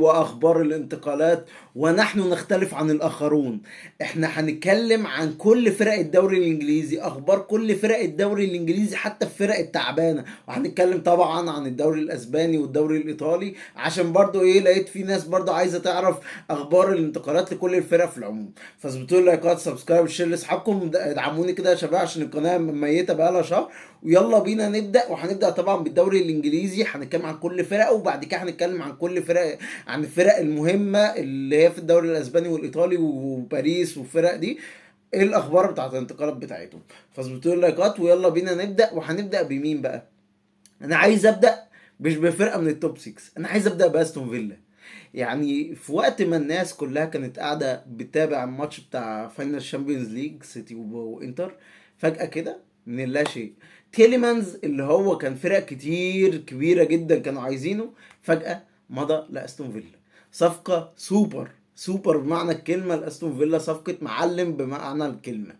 واخبار الانتقالات، ونحن نختلف عن الاخرون. احنا هنتكلم عن كل فرق الدوري الانجليزي، اخبار كل فرق الدوري الانجليزي حتى الفرق التعبانة، وهنتكلم طبعا عن الدوري الاسباني والدوري الايطالي، عشان برضو ايه، لقيت في ناس برضو عايزه تعرف اخبار الانتقالات لكل الفرق في العموم. فاظبطوا لي لايكات، subscribe، share لاصحابكم، ادعموني كده يا شباب عشان القناة ميته بقالها شهر. ويلا بينا نبدا، وهنبدا طبعا بالدوري الانجليزي، هنتكلم عن كل فرقه، وبعد كده هنتكلم عن كل فرق، عن الفرق المهمة اللي هي في الدوري الاسباني والايطالي وباريس والفرق دي، ايه الاخبار بتاعت الانتقالات بتاعتهم. فاظبطوا لي اللايكات ويلا بينا نبدا. وهنبدا بمين بقى؟ انا عايز ابدا مش بفرقة من ال top 6، انا عايز ابدا باستون فيلا. يعني في وقت ما الناس كلها كانت قاعدة بتتابع الماتش بتاع final Champions League سيتي وانتر، فجاة كده من لا شيء تيليمانز اللي هو كان فرق كتير كبيرة جدا كانوا عايزينه، فجاة مضى لاستون فيلا. صفقة super super بمعنى الكلمة لاستون فيلا، صفقة معلم بمعنى الكلمة.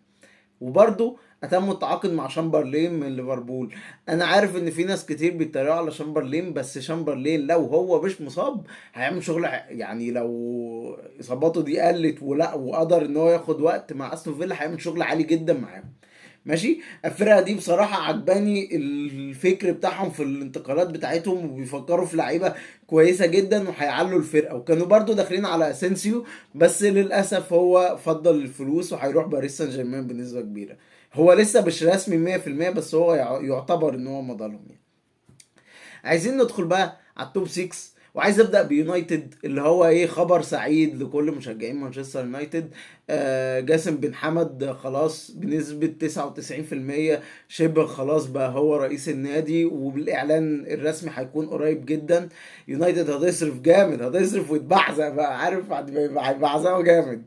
وبرضه اتموا التعاقد مع شامبرلين من ليفربول. انا عارف ان في ناس كتير بيتريقوا على شامبرلين، بس شامبرلين لو هو مش مصاب هيعمل شغل يعني لو اصاباته دي قلت ولا وقدر ان هو ياخد وقت مع استون فيلا هيعمل شغل عالي جدا معاهم. ماشي، الفرقة دي بصراحة عجباني الفكر بتاعهم في الانتقالات بتاعتهم، وبيفكروا في لعيبة كويسة جدا وهيعلوا الفرقة. وكانوا برضو داخلين على اسينسيو، بس للاسف هو فضل الفلوس وهيروح باريس سان جيرمان بنسبة كبيرة. هو لسه مش رسمي 100%، بس هو يعتبر ان هو مضى لهم يعني. عايزين ندخل بقى على ال top 6، وعايز ابدا بيونايتد اللي هو ايه، خبر سعيد لكل مشجعين مانشستر يونايتد. جاسم بن حمد خلاص بنسبة 99% شبه خلاص بقى هو رئيس النادي، وبالاعلان الرسمي هيكون قريب جدا. يونايتد هتصرف جامد، هتصرف وتبعزق بقى، عارف هيبعزقوا جامد.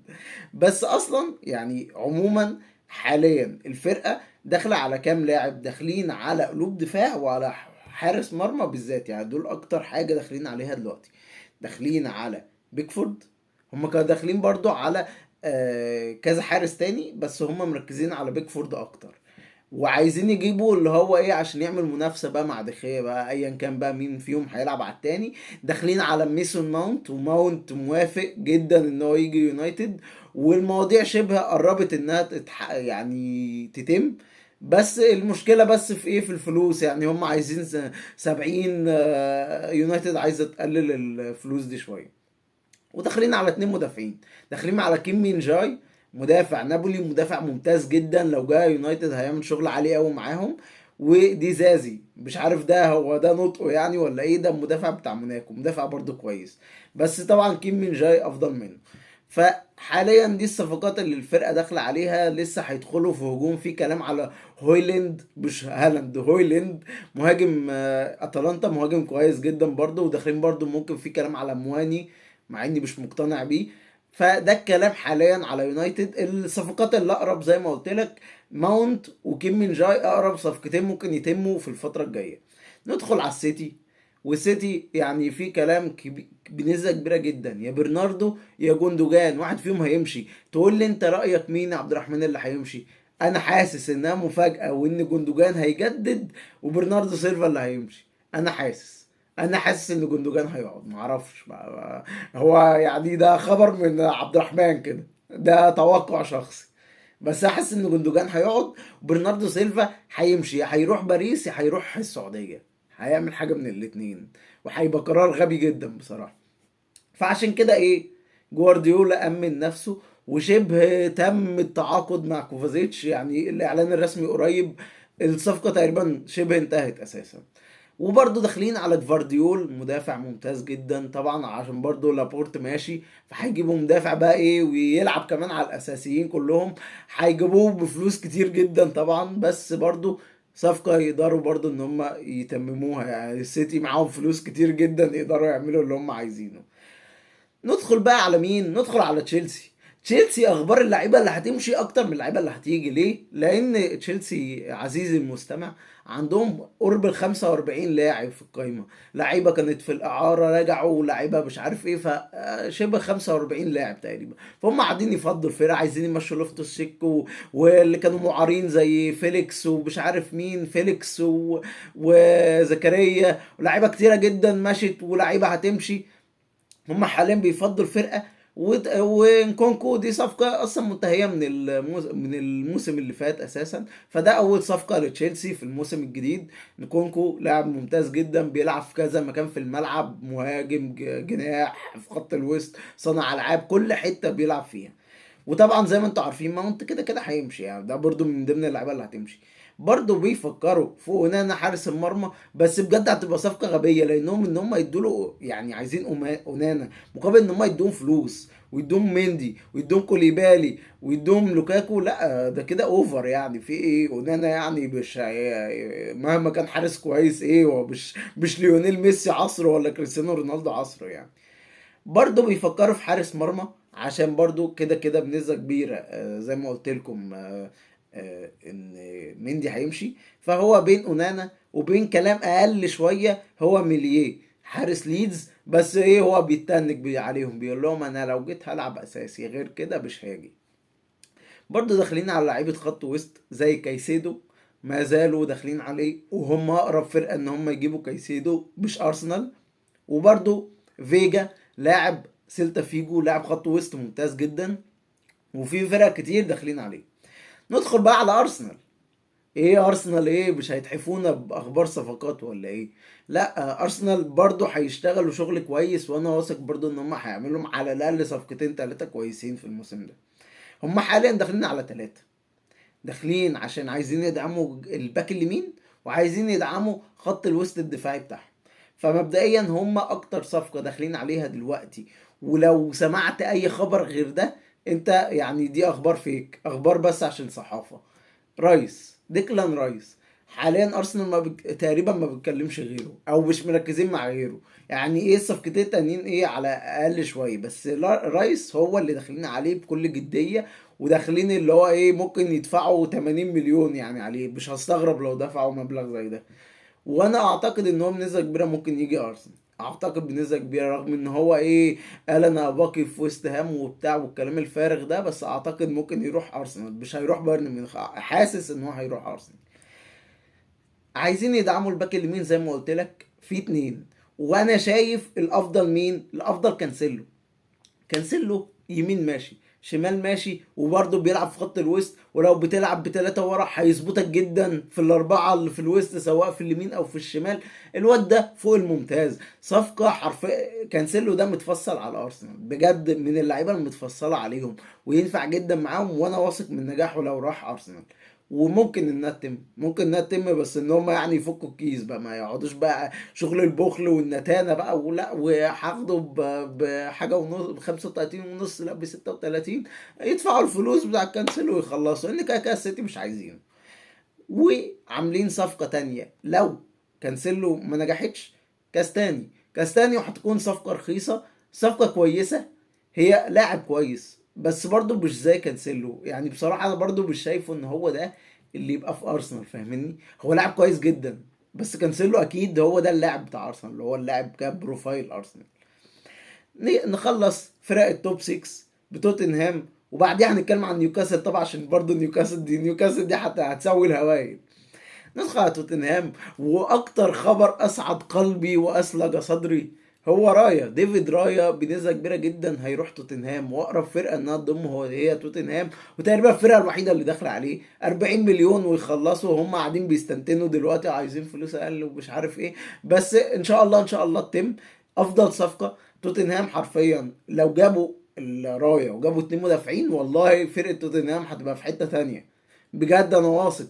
بس اصلا يعني عموما حاليا الفرقة داخله على كام لاعب؟ داخلين على قلوب دفاع وعلى حارس مرمى بالذات، يعني دول اكتر حاجة داخلين عليها دلوقتي. داخلين على بيكفورد، هم كانوا داخلين برضو على كذا حارس تاني، بس هم مركزين على بيكفورد اكتر، وعايزين يجيبوا اللي هو ايه عشان يعمل منافسه بقى مع دخيه بقى، ايا كان بقى مين فيهم هيلعب على التاني. داخلين على ميسون ماونت، وماونت موافق جدا ان هو يجي يونايتد، والمواضيع شبه قربت انها يعني تتم. بس المشكلة بس في ايه، في الفلوس. يعني هم عايزين 70، يونايتد عايزه تقلل الفلوس دي شوية. وداخلين على 2 مدافعين، داخلين على كيم مين جاي مدافع نابولي، مدافع ممتاز جدا، لو جاء يونايتد هيعمل شغل عالي قوي معاهم. ودي زازي مش عارف ده هو ده نطقه يعني ولا ايه، ده المدافع بتاع موناكو، مدافع برضو كويس، بس طبعا كيم مين جاي افضل منه. فحاليا دي الصفقات اللي الفرقة داخله عليها. لسه هيدخلوا في هجوم، في كلام على هويلاند، مش هالاند، هويلاند مهاجم اتلانتا، مهاجم كويس جدا برضو. وداخلين برضو ممكن في كلام على مواني، مع اني مش مقتنع بيه. فده الكلام حاليا على يونايتد. الصفقات اللي اقرب زي ما قلت لك ماونت وكيم من جاي، اقرب صفقتين ممكن يتموا في الفترة الجاية. ندخل على السيتي، والسيتي يعني في كلام بنسبة كبيرة جدا يا برناردو يا جوندوجان، واحد فيهم هيمشي. تقول لي انت رايك مين يا عبد الرحمن اللي هيمشي؟ انا حاسس انها مفاجاة وان جوندوجان هيجدد وبرناردو سيلفا اللي هيمشي. انا حاسس ان جوندوجان هيقعد، معرفش هو يعني ده خبر من عبد الرحمن كده، ده توقع شخصي، بس احس ان جوندوجان هيقعد وبرناردو سيلفا هيمشي، هيروح باريس هيروح السعودية، هيعمل حاجة من الاتنين، وهيبقى قرار غبي جدا بصراحة. فعشان كده ايه، جوارديولا امن نفسه وشبه تم التعاقد مع كوفازيتش، يعني الاعلان الرسمي قريب، الصفقة تقريبا شبه انتهت اساسا. وبرضه داخلين على جفارديول، مدافع ممتاز جدا طبعا، عشان برضه لابورت ماشي، فهيجيبوا مدافع بقى ايه ويلعب كمان على الاساسيين كلهم، هيجيبوه بفلوس كتير جدا طبعا، بس برضه صفقة يقدروا برضه ان هم يتمموها، يعني السيتي معاهم فلوس كتير جدا يقدروا يعملوا اللي هم عايزينه. ندخل بقى على مين؟ ندخل على تشيلسي. تشيلسي اخبار اللعيبة اللي هتمشي اكتر من اللعيبة اللي هتيجي. ليه؟ لان تشيلسي عزيزي المستمع عندهم قرب ال 45 لاعب في القايمة، لعيبة كانت في الاعارة رجعوا، ولاعيبه مش عارف ايه، فشبه 45 لاعب تقريبا. فهم قاعدين يفضوا الفرقة، عايزين يمشوا لوفتوس شيك واللي كانوا معارين زي فيليكس ومش عارف مين، فيليكس وزكريا، ولاعيبه كتيرة جدا مشت ولاعيبه هتمشي. هم حاليا بيفضوا الفرقة، ونكونكو دي صفقة اصلا منتهية من الموسم اللي فات اساسا، فده اول صفقة لتشيلسي في الموسم الجديد. نكونكو لاعب ممتاز جدا، بيلعب في كذا مكان في الملعب، مهاجم، جناح، في خط الوسط، صانع العاب، كل حتة بيلعب فيها. وطبعا زي ما انتم عارفين ماونت كده كده هيمشي، يعني ده برضو من ضمن اللعيبة اللي هتمشي. برضو بيفكروا في اونانا حارس المرمى، بس بجد هتبقى صفقة غبية، لانهم ان هم يدوا له، يعني عايزين اونانا مقابل ان هم يدوهم فلوس ويدوهم مندي ويدوهم كوليبالي ويدوهم لوكاكو. لا ده كده over، يعني في ايه؟ اونانا يعني مش مهما كان حارس كويس، ايه هو مش ليونيل ميسي عصره ولا كريستيانو رونالدو عصره يعني. برضو بيفكروا في حارس مرمى، عشان برضو كده كده بنسبة كبيرة، زي ما قلت لكم، ان مندي هيمشي، فهو بين اونانا وبين كلام اقل شوية هو ميليه حارس ليدز، بس ايه هو بيتنك عليهم، بيقول لهم انا لو جيت هلعب اساسي، غير كده مش هاجي. برضو داخلين على لعيبة خط وسط زي كايسيدو، ما زالوا داخلين عليه، وهم اقرب فرقة ان هم يجيبوا كايسيدو مش ارسنال. وبرضو فيجا لاعب سيلتا فيجو، لاعب خط وسط ممتاز جدا، وفي فرق كتير داخلين عليه. ندخل بقى على ارسنال. ايه ارسنال؟ ايه مش هيتحفونا باخبار صفقات ولا ايه؟ لا ارسنال برضو هيشتغلوا شغل كويس، وانا واثق برضو ان هم هيعملوا على الاقل صفقتين 3 كويسين في الموسم ده. هم حاليا داخلين على 3، داخلين عشان عايزين يدعموا الباك اليمين، وعايزين يدعموا خط الوسط الدفاعي بتاعهم. فمبدئيا هم اكتر صفقة داخلين عليها دلوقتي، ولو سمعت اي خبر غير ده انت يعني دي اخبار fake، اخبار بس عشان صحافة. رايس، ديكلان رايس حاليا ارسنال ما تقريبا ما بتكلمش غيره، او مش مركزين مع غيره، يعني ايه الصفقتين التانيين ايه على اقل شوية، بس رايس هو اللي داخلين عليه بكل جدية، وداخلين اللي هو ايه ممكن يدفعوا 80 مليون يعني عليه، مش هستغرب لو دفعوا مبلغ زي ده. وانا اعتقد ان هو بنسبة كبيرة ممكن يجي ارسنال، اعتقد بنسبة كبيرة، رغم ان هو ايه قال انا باقي في ويست هام وبتاع والكلام الفارغ ده، بس اعتقد ممكن يروح ارسنال، مش هيروح بايرن ميونخ، حاسس ان هو هيروح ارسنال. عايزين يدعموا الباك اليمين زي ما قلت لك في 2، وانا شايف الافضل مين؟ الافضل كانسيلو. كانسيلو يمين ماشي، شمال ماشي، وبرضه بيلعب في خط الوسط، ولو بتلعب ب3 ورا هيظبطك جدا في ال4 اللي في الوسط سواء في اليمين او في الشمال. الواد ده فوق الممتاز، صفقة حرفيا. كانسيلو ده متفصل على ارسنال بجد، من اللعيبة المتفصلة عليهم، وينفع جدا معاهم، وانا واثق من نجاحه لو راح ارسنال. وممكن انها تتم، ممكن انها تتم، بس ان هم يعني يفكوا الكيس بقى، ما يقعدوش بقى شغل البخل والنتانه بقى، ولا وهاخده بحاجة ونص، بخمسة وتلاتين ونص، لا بستة وتلاتين، يدفعوا الفلوس بتاع الكانسيلو ويخلصوا، لان كده كده السيتي مش عايزينه. وعاملين صفقة تانية لو كانسيلو ما نجحتش، كاستاني. كاستاني وهتكون صفقة رخيصة، صفقة كويسة، هي لاعب كويس بس برضو مش زي كانسيلو، يعني بصراحة أنا برضو مش شايفه إن هو ده اللي يبقى في أرسنال، فاهمني؟ هو لاعب كويس جدا، بس كانسيلو أكيد هو ده اللاعب بتاع أرسنال، اللي هو اللاعب ك profile أرسنال. نخلص فرق ال top 6 بتوتنهام، وبعديها هنتكلم عن نيوكاسل طبعا، عشان برضو نيوكاسل دي حتى هتسوي الهوايل. ندخل على توتنهام، وأكتر خبر أسعد قلبي وأسلج صدري هو رايا، ديفيد رايا بنسبة كبيرة جدا هيروح توتنهام، وأقرب فرقة إنها تضمه هي توتنهام، وتقريبا الفرقة الوحيدة اللي داخلة عليه 40 مليون ويخلصوا، وهم قاعدين بيستنتنوا دلوقتي عايزين فلوس أقل ومش عارف إيه، بس إن شاء الله إن شاء الله تتم. أفضل صفقة توتنهام حرفيا، لو جابوا الرايا وجابوا 2 مدافعين والله فرقة توتنهام هتبقى في حتة تانية بجد، أنا واثق.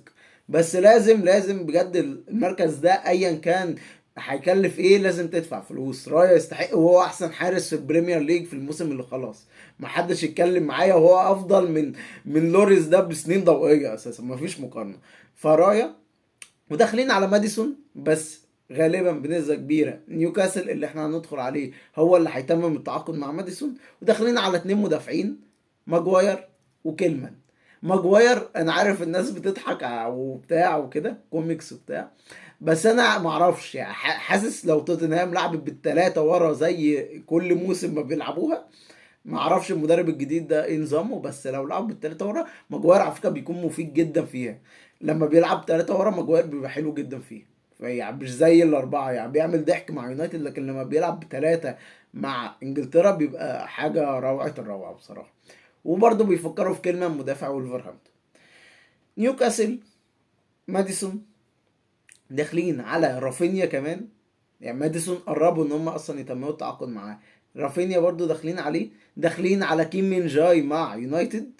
بس لازم بجد المركز ده أيا كان هيكلف ايه لازم تدفع فلوس. رايا يستحق، وهو احسن حارس في البريمير ليج في الموسم اللي خلاص ما حدش يتكلم معايا، وهو افضل من لوريس ده بسنين ضوئية اساسا، ما فيش مقارنة. فرايا، وداخلين على ماديسون، بس غالبا بنسبة كبيرة نيوكاسل اللي احنا هندخل عليه هو اللي هيتمم التعاقد مع ماديسون. وداخلين على 2 مدافعين، ماجواير وكيلمان. ماجواير انا عارف الناس بتضحك وبتاع وكده كوميكس وبتاع، بس انا معرفش يعني، حاسس لو توتنهام لعبت بالثلاثة ورا زي كل موسم ما بيلعبوها، معرفش المدرب الجديد ده ايه نظامه، بس لو لعب بالثلاثة ورا ماجواير على فكرة بيكون مفيد جدا فيها. لما بيلعب 3 ورا ماجواير بيبقى حلو جدا فيها، يعني مش زي الاربعة، يعني بيعمل ضحك مع يونايتد، لكن لما بيلعب بثلاثة مع انجلترا بيبقى حاجة روعه الروعة بصراحة. وبرضه بيفكروا في كلمة مدافع ولفرهامبتون. نيوكاسل ماديسون داخلين على رافينيا كمان، يعني ماديسون قربوا ان هم اصلا يتموا التعاقد معاه، رافينيا برضو داخلين عليه، داخلين على كيم من جاي مع يونايتد،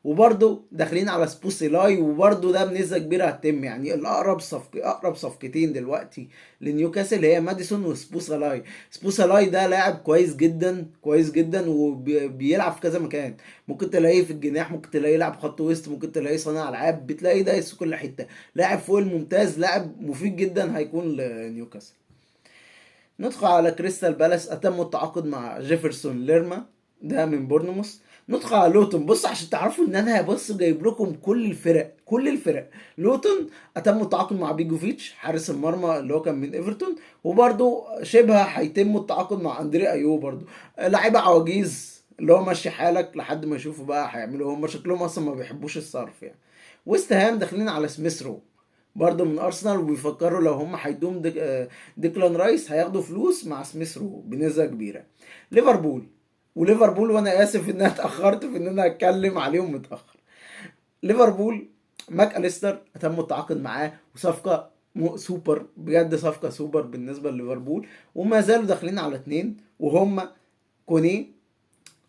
وبرضو داخلين على سبوسيلاي، وبرضو ده بنسبة كبيرة هتتم. يعني الاقرب صفقة، اقرب صفقتين دلوقتي لنيوكاسل هي ماديسون وسبوسيلاي. سبوسيلاي ده لاعب كويس جدا، كويس جدا، وبيلعب في كذا مكان، ممكن تلاقيه في الجناح، ممكن تلاقيه يلعب خط وسط، ممكن تلاقيه صانع العاب، بتلاقيه دايس في كل حتة، لاعب فوق الممتاز، لاعب مفيد جدا هيكون لنيوكاسل. ندخل على كريستال بالاس، اتموا التعاقد مع جيفرسون ليرما ده من بورنموث. ندخل على لوتون، بص عشان تعرفوا ان انا بص جايب لكم كل الفرق، كل الفرق. لوتون اتموا التعاقد مع بيجوفيتش حارس المرمى اللي هو كان من ايفرتون، وبرده شبه هيتم التعاقد مع اندري ايو، برده لعيبة عواجيز اللي هو ماشي حالك لحد ما يشوفوا بقى هيعملوا، هم شكلهم اصلا ما بيحبوش الصرف يعني. ويست هام داخلين على سميث رو برضه من ارسنال، وبيفكروا لو هم هيدوم ديكلان رايس هياخدوا فلوس مع سميث رو بنسبة كبيرة. ليفربول، وليفربول وانا اسف ان انا اتاخرت في ان انا اتكلم عليهم متاخر. ليفربول ماك اليستر تم التعاقد معاه، وصفقه سوبر بجد، صفقة سوبر بالنسبة لليفربول. وما زالوا داخلين على اتنين، وهم كوني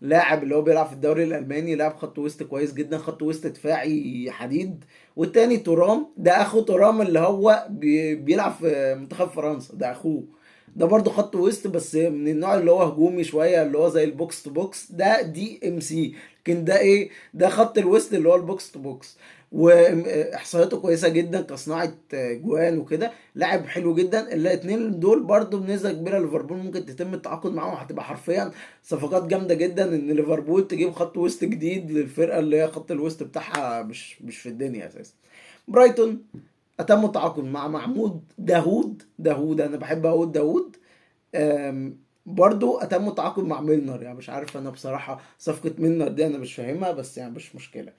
لاعب اللي هو بيلعب في الدوري الالماني، لاعب خط وسط كويس جدا، خط وسط دفاعي حديد. والتاني تورام، ده اخو تورام اللي هو بيلعب في منتخب فرنسا، ده اخوه، ده برضو خط وسط بس من النوع اللي هو هجومي شوية، اللي هو زي ال box to box، ده DMC، لكن ده ايه، ده خط الوسط اللي هو ال box to box، واحصائياته كويسة جدا كصناعة جوان وكده، لاعب حلو جدا. الاثنين دول برضو بنسبة كبيرة ليفربول ممكن تتم التعاقد معاهم، هتبقى حرفيا صفقات جامدة جدا ان ليفربول تجيب خط وسط جديد للفرقة اللي هي خط الوسط بتاعها مش في الدنيا اساسا. برايتون اتموا التعاقد مع محمود داوود، داوود انا بحب اقول داوود، برضو اتموا التعاقد مع ميلنر، يعني مش عارف انا بصراحة صفقة ميلنر دي انا مش فاهمها، بس يعني مش مشكلة.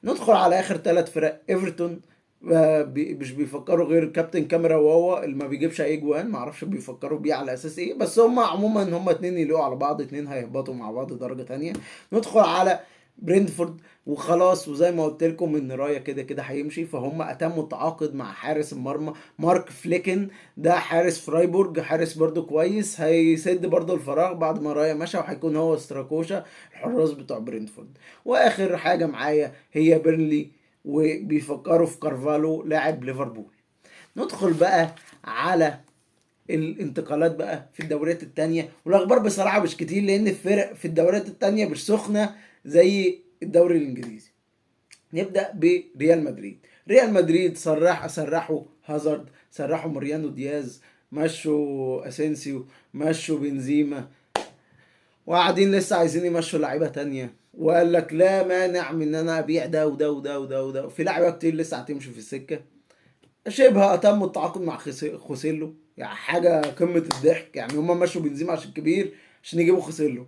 ندخل على اخر ثلاث فرق. ايفرتون مش بيفكروا غير كابتن كاميرا وهو اللي ما بيجيبش اي جوان، ما اعرفش بيفكروا بيه على اساس ايه، بس هم عموما هم اتنين يلقوا على بعض، اتنين هيهبطوا مع بعض درجه تانية. ندخل على برينتفورد، وخلاص وزي ما قلت لكم ان رايا كده كده هيمشي، فهم اتموا التعاقد مع حارس المرمى مارك فليكن، ده حارس فرايبورج، حارس برضو كويس، هيسد برضو الفراغ بعد ما رايا مشى، وهيكون هو ستراكوشا الحراس بتوع برينتفورد. واخر حاجة معايا هي بيرنلي، وبيفكروا في كارفالو لاعب ليفربول. ندخل بقى على الانتقالات بقى في الدوريات التانية، والاخبار بصراحة مش كتير لان الفرق في الدوريات التانية مش سخنة زي الدوري الانجليزي. نبدأ بريال مدريد. ريال مدريد سرحوا هازارد، سرحوا ماريانو دياز، مشوا اسينسيو، مشوا بنزيما، وقاعدين لسه عايزين يمشوا لعيبة تانية، وقال لك لا مانع من ان انا ابيع ده وده وده وده وده، في لعيبة كتير لسه هتمشي في السكة. شبه اتموا التعاقد مع خوسيلو، يعني حاجة قمة الضحك، يعني هما مشوا بنزيما عشان كبير عشان يجيبوا خوسيلو.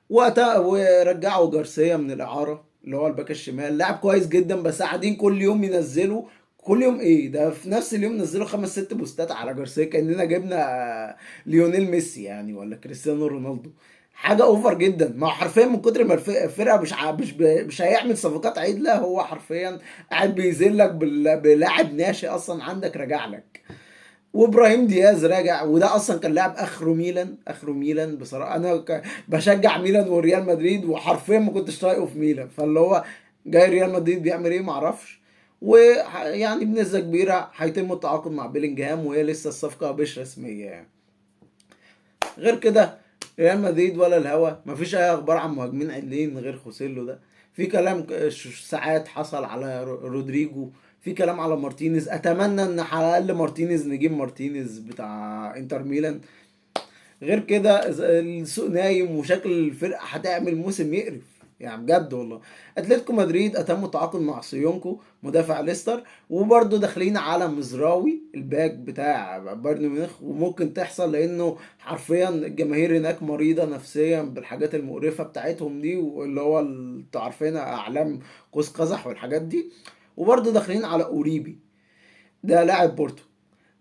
وقتها ورجعوا جارسيا من الاعارة اللي هو الباك الشمال، لاعب كويس جدا، بس قاعدين كل يوم ينزلوا، كل يوم ايه ده، في نفس اليوم نزلوا 5-6 بوستات على جارسيا كاننا جبنا ليونيل ميسي يعني ولا كريستيانو رونالدو، حاجة over جدا. ما هو حرفيا من كتر ما الفرقة مش هيعمل صفقات عدله، هو حرفيا قاعد بيذلك بلاعب ناشئ اصلا عندك راجع لك. وابراهيم دياز راجع، وده اصلا كان لاعب اخره ميلان، اخره ميلان بصراحة انا بشجع ميلان وريال مدريد، وحرفيا ما كنتش طايقة في ميلان، فاللي هو جاي ريال مدريد بيعمل ايه معرفش. ويعني بنسبة كبيرة هيتم التعاقد مع بيلينجهام، وهي لسه الصفقة مش رسمية يعني. غير كده ريال مدريد ولا الهوا، مفيش اي اخبار عن مهاجمين عدلين غير خوسيلو ده. في كلام ساعات حصل على رودريجو، في كلام على مارتينيز، اتمنى ان على الاقل مارتينيز نجيب مارتينيز بتاع انتر ميلان. غير كده السوق نايم، وشكل الفرقة هتعمل موسم يقرف يعني بجد والله. اتلتيكو مدريد اتموا التعاقد مع سيونكو مدافع ليستر، وبرده داخلين على مزراوي الباك بتاع بايرن ميونخ، وممكن تحصل لانه حرفيا الجماهير هناك مريضه نفسيا بالحاجات المقرفه بتاعتهم دي، واللي هو انتوا عارفين اعلام قوس قزح والحاجات دي. وبرده داخلين على اوريبي ده لاعب بورتو.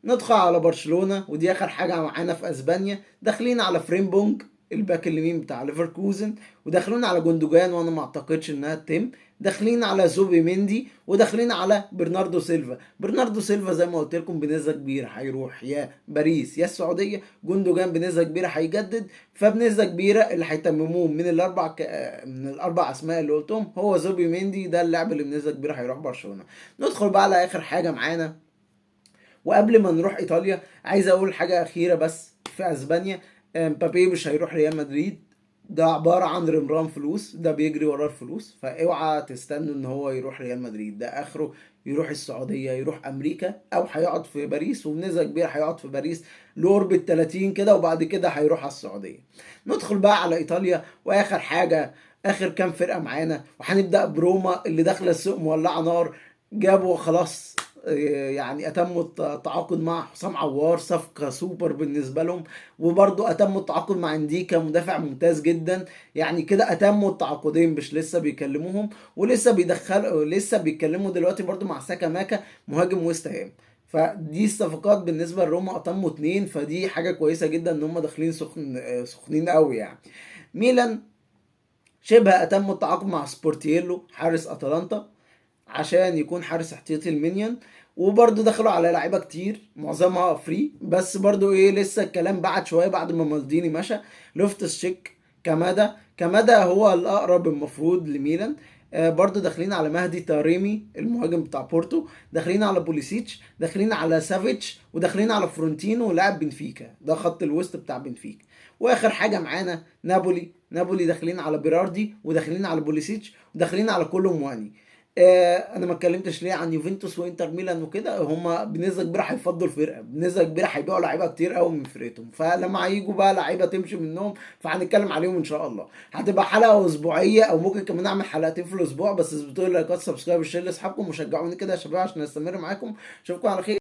ندخل على برشلونة، ودي اخر حاجة معانا في اسبانيا. داخلين على فريمبونج الباك اليمين بتاع ليفركوزن، وداخلين على جوندوجان وانا ما اعتقدش انها تتم، داخلين على زوبيميندي، وداخلين على برناردو سيلفا. برناردو سيلفا زي ما قلت لكم بنسبة كبيرة هيروح يا باريس يا السعودية. جوندوجان بنسبة كبيرة هيجدد، فبنسبه كبيرة اللي هيتمموه من الاربع اسماء اللي قلتهم هو زوبيميندي، ده اللاعب اللي بنسبة كبيرة هيروح برشلونة. ندخل بقى على اخر حاجة معانا، وقبل ما نروح ايطاليا عايز اقول حاجة اخيرة بس في اسبانيا. مبابي مش هيروح ريال مدريد، ده عبارة عن رمران فلوس، ده بيجري وراه الفلوس، فاوعى تستنوا ان هو يروح ريال مدريد، ده اخره يروح السعودية، يروح امريكا، او هيقعد في باريس، وبنسبة كبيرة هيقعد في باريس لقرب ال 30 كده، وبعد كده هيروح على السعودية. ندخل بقى على ايطاليا واخر حاجة، اخر كام فرقة معانا، وهنبدأ بروما اللي داخلة السوق مولعة نار. جابوا خلاص يعني اتموا التعاقد مع حسام عوار، صفقة سوبر بالنسبة لهم، وبرضو اتموا التعاقد مع انديكا مدافع ممتاز جدا. يعني كده اتموا التعاقدين، مش لسه بيكلموهم، ولسه بيدخلوا، لسه بيتكلموا دلوقتي برضو مع ساكا ماكا مهاجم ويست هام. فدي الصفقات بالنسبة لروما، اتموا 2، فدي حاجة كويسة جدا ان هم داخلين سخنين قوي يعني. ميلان شبه اتموا التعاقد مع سبورتييلو حارس اتلانتا عشان يكون حارس احتياطي المينيون، وبرضه دخلوا على لعيبة كتير معظمها free، بس برضه ايه لسه الكلام بعد شوية بعد ما مالديني مشى. لوفتس تشيك، كامادا هو الاقرب المفروض لميلان. برضه داخلين على مهدي تاريمي المهاجم بتاع بورتو، داخلين على بوليسيتش، داخلين على سافيتش، وداخلين على فرونتينو لاعب بنفيكا، ده خط الوسط بتاع بنفيكا. واخر حاجة معانا نابولي داخلين على بيراردي، وداخلين على بوليسيتش، وداخلين على كولومواني. انا ما اتكلمتش ليه عن يوفنتوس وانتر ميلان وكده، هما بنسبة كبيرة هيفضوا الفرقة، بنسبة كبيرة هيبيعوا لعيبة كتير قوي من فرقتهم، فلما هيجوا بقى لعيبة تمشي منهم فهنتكلم عليهم ان شاء الله. هتبقى حلقة اسبوعية او ممكن كمان اعمل حلقتين في الاسبوع، بس اثبتوا لي لايكات subscribe و share لاصحابكم وشجعوني كده يا شباب عشان استمر معاكم. اشوفكم على خير.